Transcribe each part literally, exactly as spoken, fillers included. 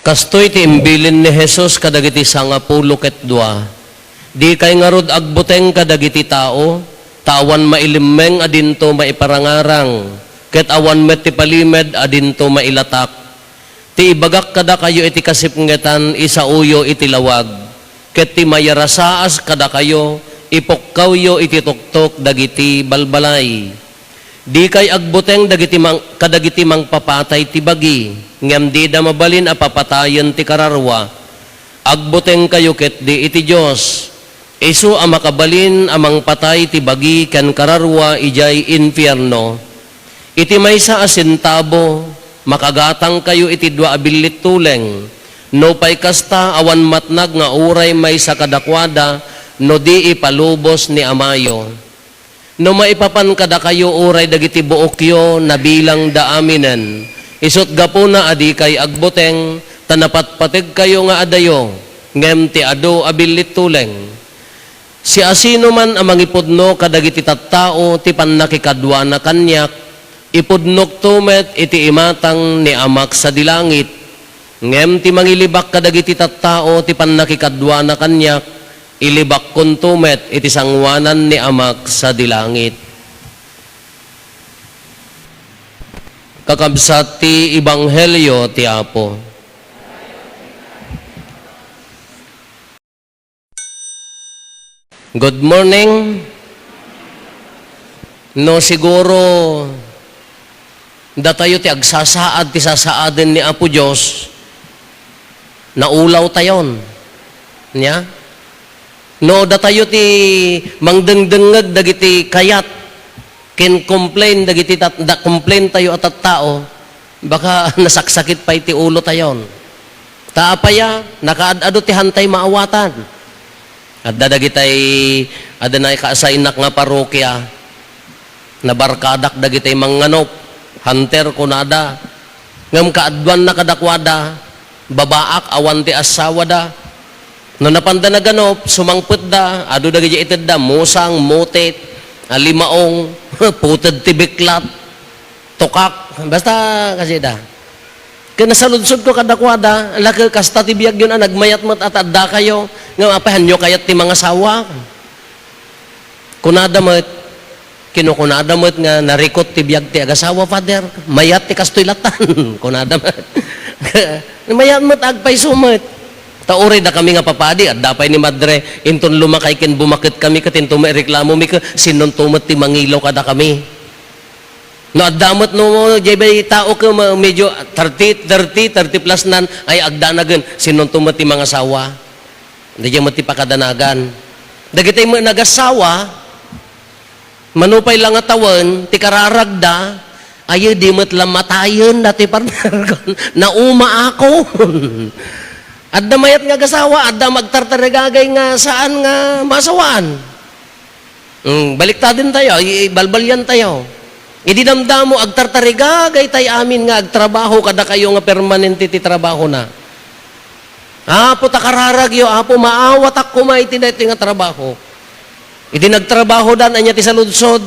Kastoy ti imbilin ni Jesus kadagiti sangapulo ket dua, "Dikay ngarud agbuteng kadagiti tao, ta awan mailimmeng a dinto maiparangarang, ket awan met ti palimed a dinto mailatak. Ti ibagak kadakayo iti kasipngetan, isaoyo iti lawag, ket ti mayarasaas kadakayo, ipukkawyo iti tuktok dagiti balbalay." Dikay agbuteng dagiti mang-, kadagiti mangpapatay ti bagi, ngem dida mabalin a papatayen ti kararua. Agbutengkayo ketdi iti Dios, isu a makabalin a mangpatay ti bagi ken kararua idiay infierno. Iti maysa a sentabo, makagatangkayo iti dua a billit tuleng. Nupay kasta, awan matnag nga uray maysa kadakuada no di ipalubos ni Amayo. No maipapan kadakayo uray dagiti buokyo, nabilangda aminen. Isut' gapuna a dikay agbuteng, ta napatpategkayo nga adayo, ngem ti adu a billit tuleng. Siasinoman a mangipudno kadagiti tattao ti pannakikaduana kaniak, ipudnokto met iti imatang ni Amak sadi langit. Ngem ti mangilibak kadagiti tattao ti pannakikaduana kaniak, ilibakkonto met iti sangoanan ni Amak sadi langit. Kakabsat ti Ebanghelio ti Apo. Good morning. No, siguro, datayo ti agsasaad ti sasaaden ni Apo Dios, naulaw tayon. Nia? No, datayo ti mangdengdengngeg dagiti kayat ken complain dagiti tat-, da-, complain tayo a tattao, baka nasaksakit pay ti ulo tayon. Ta apay a, nakaad-adu ti hantay maawatan. Adda dagitay, adda nakasaynak nga parokia, nabarkadak dagitay mangnganop, hunter kunada. Ngem kaaduanna kadakuada, babaak, awan ti assawada. No napanda naganup, sumangpetda, adu dagiti itedda, musang, mutit, alimaong, puted ti biklat, tukak, basta kasida. Ken nasaludsodko kadakuada, "Ala, ke, kasta ti biagyon a nagmayat met a ta addakayo, ngem apay, haanyo kayat ti mangasawa?" Kunada met, kinukunada met nga narikut ti biag ti agasawa, "Father, mayat ti kastoy latan." Kunada met. Mayat met, agpayso met. Ta uray dakami nga papadi, adda pay ni Madre, inton lumakay ken bumaket kami, ket inton maireklamo mi, ke, sinonto met ti mangilaw kadakami. No adda met no, jay bay tao ke ma-, medyo thirty, thirty, thirty plus nan ay agdanagen, sinonto met ti mangasawa. Daydiay met ti pakadanagan. Dagitay met nagasawa, manupay la nga tawen, ti kararagda, ay, di met la matayen dati partner ko. Naumaakon. Adda mayat nga agasawa, adda magtartarigagay nga saan nga masawaan. Mm, baliktaden tayo, i-, ibalbalian tayo. Idi damdamo, agtartarigagay tay amin nga agtrabaho kadakayo nga permanente ti trabahona. "Apo, ta kararagyo, Apo, maawatak koma iti daytoy nga trabaho." Idi nagtrabahodan, ania ti saludsod?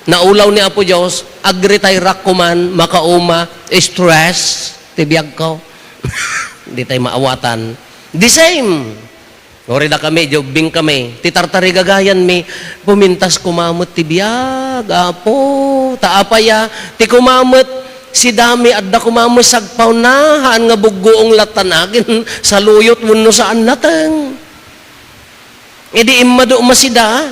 Naulaw ni Apo Dios, "Agretire-ak koman, makauma, stress ti biagko." Di tay maawatan. The same. Uray dakami, idiay ubbing kami. Ti tartarigagayanmi, pumintas koma met ti biag, Apo. Ta apay a, ti koma met, sidami, adda koma met sagpawna, haan nga buggoong latan agen, saluyot wenno saan nateng. Idi immadu met sida,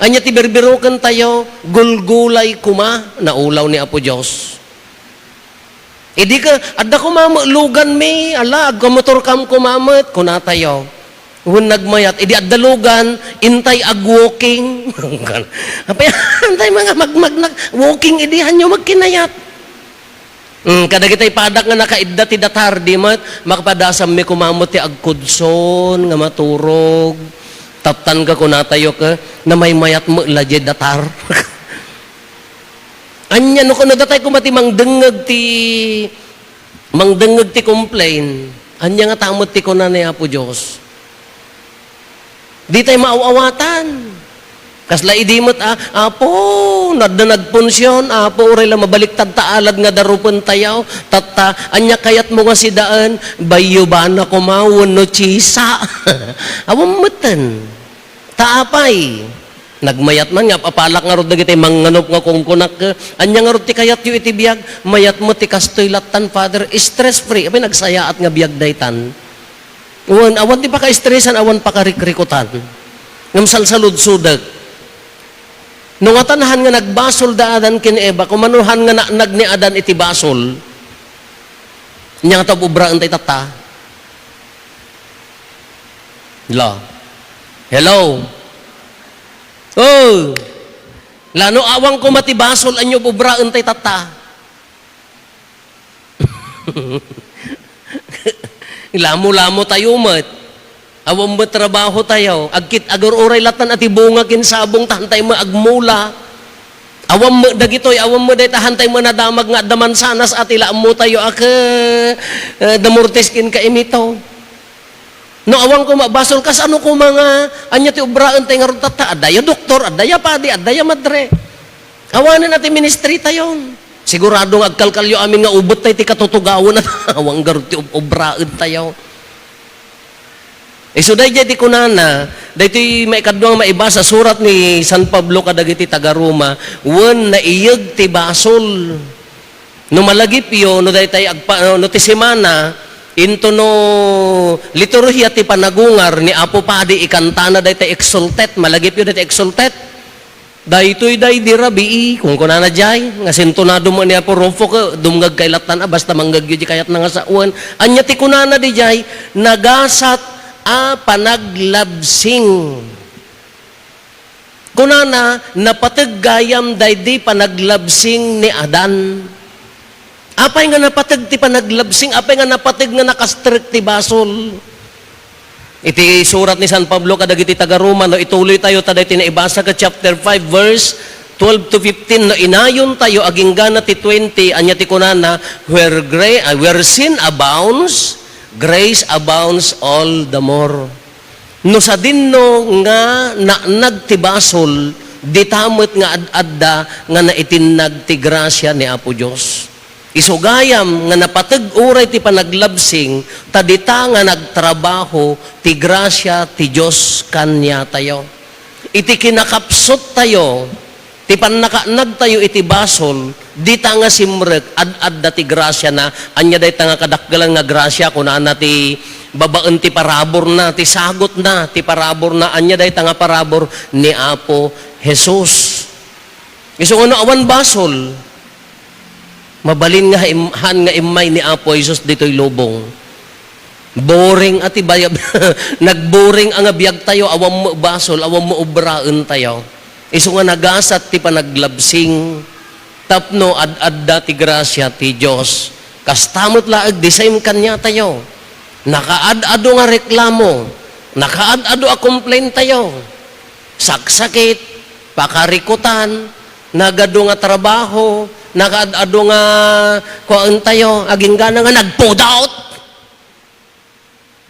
ania ti birbirokentayo? Gulgulay koma, naulaw ni Apo Dios. Idi ka, "Adda koma met luganmi, ala, agkamotorkam koma met," kunatayo. Wen nagmayat, idi adda lugan, intay ag-walking. Apay, intay mga magmagnak, walking idi, haanyo magkinayat. Mm, kadagitay padak nga nakaidda ti datar, di met, makapadasammi koma met ti agkudson nga maturog. Tattan ka kunatayo ka, namaymayat met la diay datar. Ania no, kuna datay koma ti mangdengngeg ti, mangdengngeg ti complain, ania ngata met ti kuna ni Apo Dios? Ditay maaw-awatan. Kasla idi met, a, Apo, nadda nagpunsion, Apo, uray la mabaliktad ta alad nga darupentayo, tatta, ania kayatmo nga sidaen? Bayubana koma wenno tisa. Awan metten. Ta apay? Nagmayat man nga apalak ngarud dagiti mangnganop nga kunkunak, ania ngarud ti kayatyo iti biag? Mayat met ti kastoy lattan, Father, stress free. Apay nagsayaat nga biag daytan? Wen, awan ti paka-stressan, awan pakarikrikutan. Ngem salsaludsodek. No ngatan han nga nagbasol da Adan ken Eva, kumano han nga naanag ni Adan iti basol, ania nga ta ubraentayo tatta? Hello? Hello? Oh! Lano awan koma ti basol, ania ubraentayo tatta? Lamo-lamo tayo met. Awan met trabaho tayo. Agkit-, agur-uray latan a ti bunga ken sabong, ta hantay met agmula. Awan met dagitoy, awan met dayta, hantay met nadamag nga adda mansanas a ti la ammo tayo a ke-, eh, damurtis ken kaimito. No awan koma basol, kasano koma nga, ania ti ubraentayo ngarud tatta? Adda ya doktor, adda ya padi, adda ya madre. Awanen a ti ministry tayo. Sigurado nga agkalkalyo amin nga ubet tayo ti katutugawan, awan ngarud ti ob-, obraentayo. Isu daydiay ti kunana, daytoy maikadua nga maibasa, surat ni San Pablo kadagiti taga-Roma, wen naiyeg ti basol. No malagipyo, no daytay agpa-, no ti semana, into no liturhia ti panagungar ni Apo Padi, ikantana daytay Exsultet, malagipyo daytay Exsultet. Daytoy daydi rabii, kunkunana jay, nga sintonado met ni Apo Rufo, ke, dumngegkay lattan a, basta manggegyo di kayatna nga sawen. Ania ti kunana di jay? Nagasat a panaglabsing. Kunana, napateg gayam daydi panaglabsing ni Adan. Apay nga napateg ti panaglabsing? Apay nga napateg nga nakastrek ti basol? Iti surat ni San Pablo kadagiti taga-Roma, no, ituloy tayo ta daytoy naibasa ket chapter five, verse twelve to fifteen, no, inayon tayo, aginggana ti twenty, ania ti kunana, "Where gra-, ah, where sin abounds, grace abounds all the more." No sadinno nga naanag ti basol, dita met nga ad-adda nga naitinnag ti grasia ni Apo Dios. Isu gayam nga napateg uray ti panaglabsing, ta dita nga nagtrabaho ti grasia ti Dios kaniatayo. Iti kinakapsuttayo, ti pannakaannagtayo iti basol, dita nga simrek, ad-adda ti grasiana. Ania dayta nga kadakkelan nga grasia? Kunana ti babaen ti paraburna, ti sagutna, ti paraburna. Ania dayta nga parabur? Ni Apo Jesus. Isu nga no awan basol, mabalin nga im-, han nga immay ni Apo Jesus ditoy lubong. Boring a ti bayab-, nagboring a nga biagtayo, awan met basol, awan met obraentayo. Isu nga nagasat ti panaglabsing tapno ad-adda ti grasia ti Dios. Kasta met laeng the same kaniatayo. Nakaad-ado nga reklamo, nakaad-ado a complaintayo. Saksakit, pakarikutan, nagadu nga trabaho, nakaad-adu nga kuan tayo, aginggana nga nagpudot.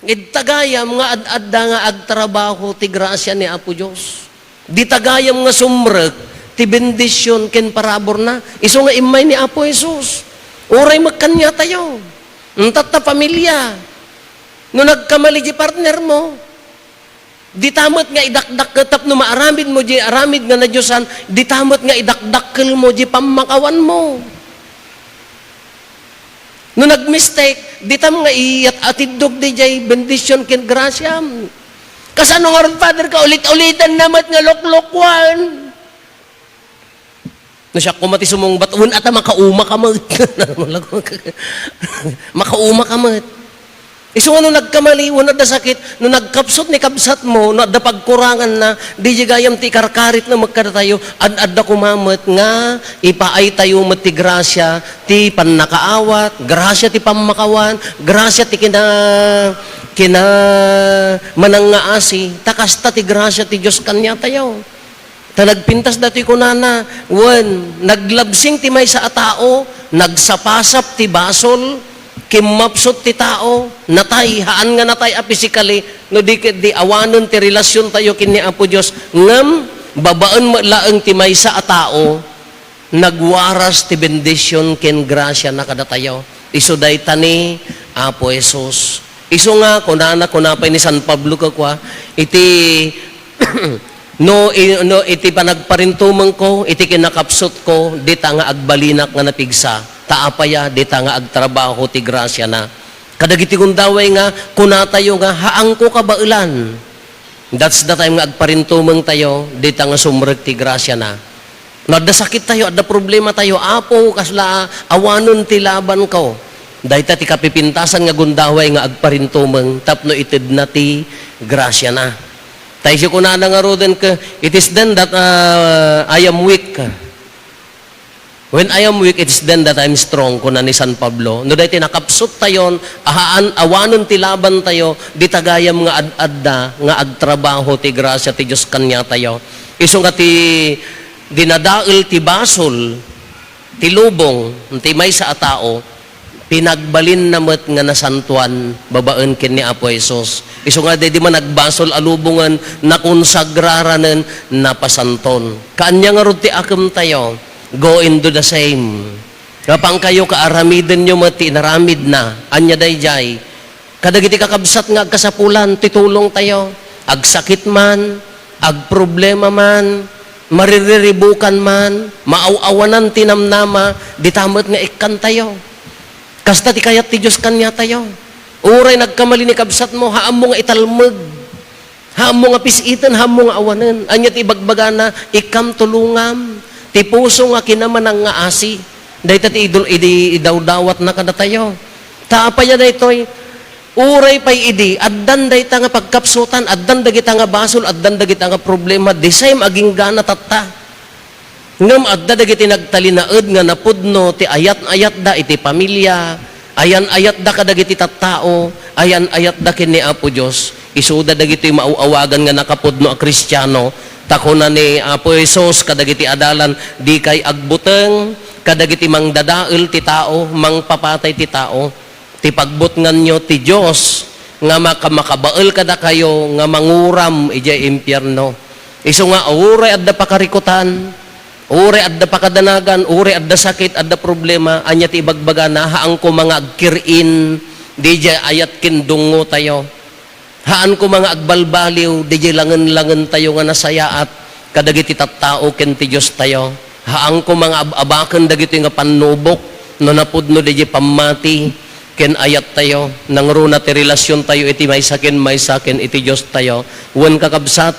Ita gayam nga ad-adda nga agtrabaho ti grasia ni Apo Dios. Dita gayam nga sumrek ti bendision ken paraburna. Isu nga immay ni Apo Jesus. Uray met kaniatayo. Intatta familia. No nagkamali di partner mo, dita met nga idakdakkel tapno maaramid mo di aramid nga nadiosan, dita met nga idakdakkel mo di pammakawan mo. No nagmistake, ditam nga iyat atiddog di jay bendision ken grasiam. Kasano ngarud, Father, ka ulit-ulitan na met nga loklokuan? No siak koma ti sumungbat, wen ata makauma ka met. Makauma ka met. Isu nga no nagkamali, wen adda sakit, no nagkapsut ni kabsat mo, no adda pagkuranganna, di gayam ti ikarkarit na met kadatayo, ad-adda koma met nga ipaaytayo met ti grasia, ti pannakaawat, grasia ti pammakawan, grasia ti kina-, kina-, manangngaasi, ta kasta ti grasia ti Dios kaniatayo. Ta nagpintas datoy kunana, wen, naglabsing ti maysa a tao, nagsapasap ti basol, kimmapsut ti tao, natay, haan nga natay a physically, no di ket di awanen ti relasiontayo ken ni Apo Dios, ngem Babaen met laeng ti maysa a tao, nagwaras ti bendision ken grasiana kadatayo. Isu dayta ni Apo Jesus. Isu nga, kunana, kuna pay ni San Pablo kakua, iti, no, i-, no, iti panagparintumengko, iti kinakapsutko, dita nga agbalinak nga napigsa. Ta apaya, dita nga agtrabaho ti grasiana. Kadagiti gundaway nga, kunatayo nga, haanko kabaelan. That's the time nga agparintumengtayo, dita nga sumrek ti grasiana. No adda sakittayo, adda problematayo, "Apo, kasla awanen ti labanko." Dayta ti kapipintasan nga gundaway nga agparintumeng tapno itedna ti grasiana. Ta isu kunana ngaruden ket, "It is then that, ah, I am weak." When I am weak, it is then that I am strong, kuna ni San Pablo. No daytoy nakapsuttayon, ahaan, awanen ti labantayo, dita gayam nga ad-adda, nga agtrabaho ti grasia ti Dios kaniatayo. Isu nga ti dinadael ti basol, ti lubong, ti maysa a tao, pinagbalinna met nga nasantoan babaen ken ni Apo Jesus. Isu nga daydi man nagbasol a lubongen, nakonsagraranen, napasanton. Kaanya ngarud ti akemtayo, go and do the same. Nga pangkayo kaaramidenyo met ti inaramidna. Ania daydiay? Kadagiti kakabsat nga agkasapulan ti tulongtayo. Agsakit man, agproblema man, maririribukan man, maaw-awanan ti namnama, dita met nga ikkantayo. Kasta ti kayat ti Dios kaniatayo. Uray nagkamali ni kabsatmo, haanmo nga italmeg. Haanmo nga pis-iten, haanmo nga awanen. Ania ti ibagbagana, "Ikkam, tulongam. Ti puso nga kinamanang nga asi." Dayta ti idul-, idi idawdawatna kadatayo. Ta apay a daytoy? Uray pay idi, addan dayta nga pagkapsutan, addan dagita nga basol, addan dagita nga problema, the same aginggana tatta. Ngem adda dagiti nagtalinaed nga napudno ti ayat-ayatda iti pamilia, ayan-ayatda kadagiti tattao, ayan-ayatda ken ni Apo Dios. Isuda dagitoy maaw-awagan nga nakapudno a Kristiano, ta kuna ni Apo Jesus kadagiti adalan, "Dikay agbuteng kadagiti mangdadael ti tao, mangpapatay ti tao." Ti pagbutnganyo ti Dios nga maka-, makabael kadakayo nga manguram idiay impierno. Isu nga, uray adda pakarikutan, uray adda pakadanagan, uray adda sakit, adda problema, ania ti ibagbagana, "Haan koma nga agkir-in didiay ayat ken dungotayo." Haan koma nga agbalbaliw, didiay langen-langentayo nga nasayaat kadagiti tattao ken ti Diostayo. Haan koma nga ab-abaken dagitoy nga pannubok no napudno didiay pammati ken ayattayo. Nangruna ti relasiontayo iti maysa ken maysa ken iti Diostayo. Wen, kakabsat,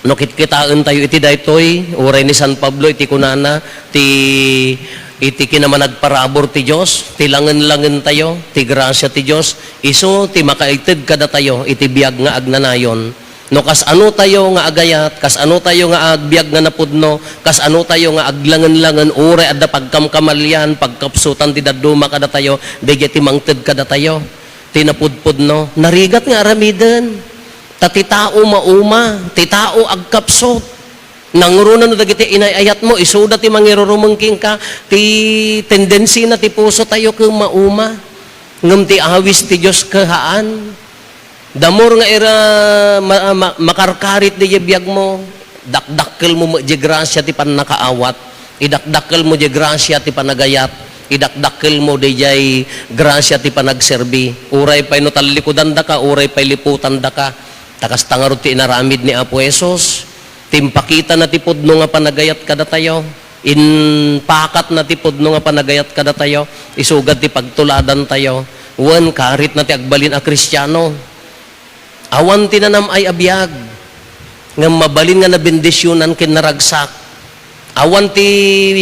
no kitkitaentayo iti daytoy, uray ni San Pablo iti kunana, ti, iti kinamanagparabur ti Dios, ti langen-langentayo, ti grasia ti Dios, isu ti makaited kadatayo iti biag nga agnanayon. No kasanotayo nga agayat, kasanotayo nga agbiag nga napudno, kasanotayo nga aglangen-langen, uray adda pagkamkamalian, pagkapsutan ti dadduma kadatayo, daydiay ti mangted kadatayo. Ti napudpudno, narigat nga aramiden. Ta ti tao mauma, ti tao agkapsut. Nangruna no dagiti inay-ayatmo, isuda ti mangirurumeng kenka, ti tendensina ti pusotayo ket mauma. Ngem ti awis ti Dios ket haan. The more nga ira ma-, ma-, makarkarit diay biagmo, dakdakkelmo met diay grasia ti pannakaawat. Idakdakkelmo diay grasia ti panagayat, idakdakkelmo diay grasia ti panagserbi. Uray pay no tallikudandaka, uray pay liputandaka. Ta kasta ngarud ti inaramid ni Apo Jesus. Ti impakitana ti pudno nga panagayat kadatayo. Impakatna ti pudno nga panagayat kadatayo. Isugad ti pagtuladantayo. Wen, karitna ti agbalin a Kristiano. Awan ti nanam-ay a biag, ngem mabalin nga nabendisionan ken naragsak. Awan ti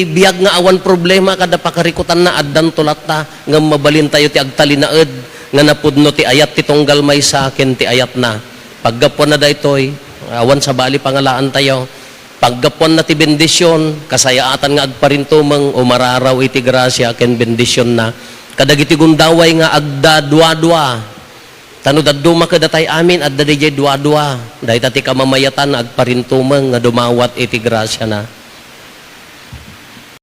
biag nga awan problema kada pakarikutanna, addanto latta, ngem mabalintayo ti agtalinaed nga napudno ti ayat ti tunggal maysa ken ti ayatna. Paggapuanna daytoy, awan sabali pangalaantayo. Paggapuanna ti bendision, kasayaatan nga agparintumeng, umararaw iti grasia ken bendisionna. Kadagiti gundaway nga agdaduadua, Ta no dadduma kadatayo amin, adda didiay duadua. Dayta ti kamamayatan nga agparintumeng nga dumawat iti grasiana.